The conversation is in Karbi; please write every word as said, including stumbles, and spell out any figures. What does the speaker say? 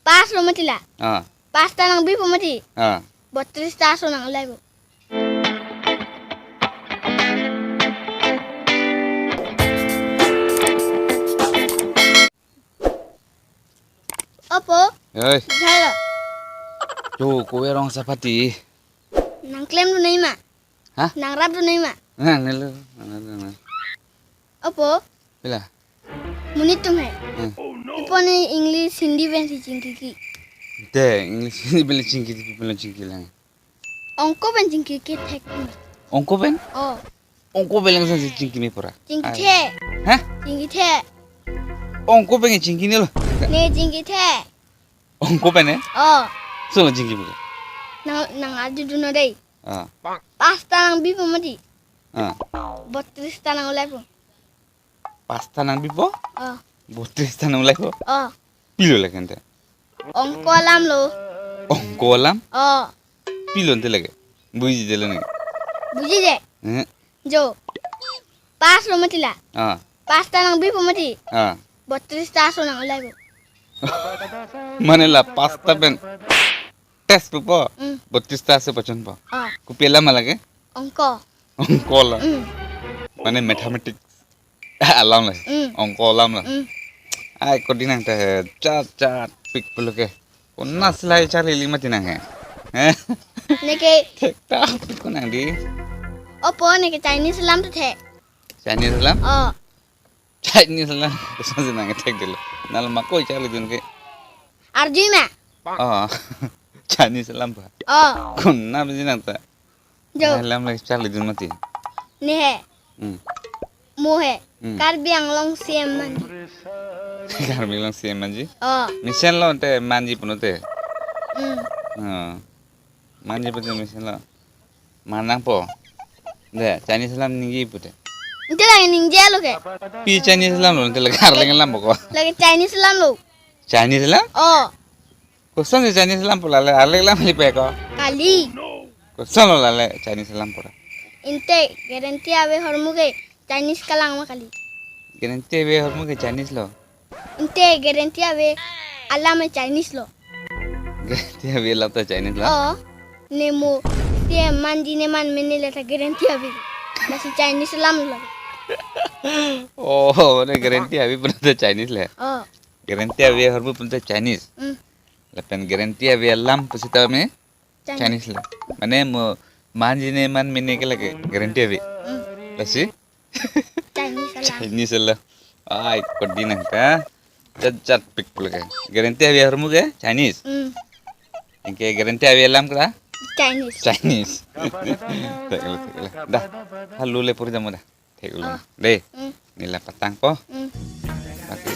Pass lo mati la. Ah. Pass ta nangbipo mati. Ah. Botris ta aso nang-ulaipo. Opo. Oi. Jalo. Jo, kove rong sapati. Nangklem dunoi ma? Ha? Nangrap dunoi ma? Nangnelo, nangnelo, nangnelo. Opo. Pila? Monit atum he. Hmm. Ipo ne English, Hindi pensi chingkiki. Te, English, Hindi pen chingkiki, pen chingki lang. Ongko pen chingkiki thek. Ongko pen? Oh. Ongko pen lang si chingki me pura. Chingkithe. Ai. Ha? Chingkithe. Ongko pen chingkinelo. Ne chingkithe. Ongko pen e? Oh. Solo chingki pura. Nang, nang arju dunoi dei. Ah. Pass ta nangbipo mati. Ah. Botris ta nang-ulaipo. Pass ta nangbipo? Oh. Botris ta nang-ulaipo? Oh. Pilo lake ante? Ongko alam lo. Ongko alam? Oh. Pilo ante lake? Bujidelo ne? Bujije. Eh. Jo. Pass lo mati la. Ah. Pass ta nangbipo mati. Ah. Botris ta aso nang-ulaipo. Mane la pass ta pen test pupo. Mm. Botris ta aso pachunpo. Ah. Kopi alam ma lake? Ongko. Ongko alam. Mm. Mane mathematics alam le. Mm. Ongko alam le. Mm. Ai, kodi nangta he, chat chat pik pulo ke. Konat si lahai charlili mati nang he. Eh? Neke. Thekta pik ko nang dei. Opo, neke Chinese alam to the. Chinese alam? Oh. Chinese alam. Kosonsi nang thekdelo? Nangli ma ko charlidun ke? Arju ma? Oh. Chinese alam pa. Oh. Konat si nangta. Jo. Lahai alam le charlidun mati. Ne he. Hmm. Mo he. Hmm. Karbi Anglong C M manji. Karbi Anglong C M manji? Oh. Mesen lo ante manji pulote. Hmm. Oh. Manji pulote mesen lo. Man nangpo. Dei, Chinese alam ningje pulote. Ante lake ningjelo ke. Pi Chinese alam lo, ante lake arleng alam ko. Lake Chinese alam lo. Chinese alam? Oh. Kosonsi Chinese alam pu lale, arleng alam lipe ko. Kali. Kosonlo lale Chinese alam pura? Ante guarantee ave ahormu ke Chinese kelang ma kali. Guarantee ave ahormu ke Chinese lo. Ante guarantee ave alam Chinese lo. Guarantee ave alam ta Chinese lo? Oh. Ne mo, te manji ne man mene le ta guarantee ave. Lasi Chinese alam lo. Oh, ne guarantee ave pulote Chinese le. Oh. Guarantee ave ahormu pulote Chinese. Hmm. Lapen guarantee ave alam pusita me Chinese. Chinese le. Mane mo manji ne man mene ke lake guarantee ave. Hmm. Lasi? Chinese alam. Chinese alam. Ai, kodi nangta. Chat chat pik pulo ke. Guarantee ave ahormu ke Chinese. Hmm. Anke guarantee ave alam kra? Chinese. Chinese. Theklo, theklo. Dah. Halo le puri jamu dah. Theklo. Oh. Dei. Hmm. Neli la patangpo. Hmm. Baki.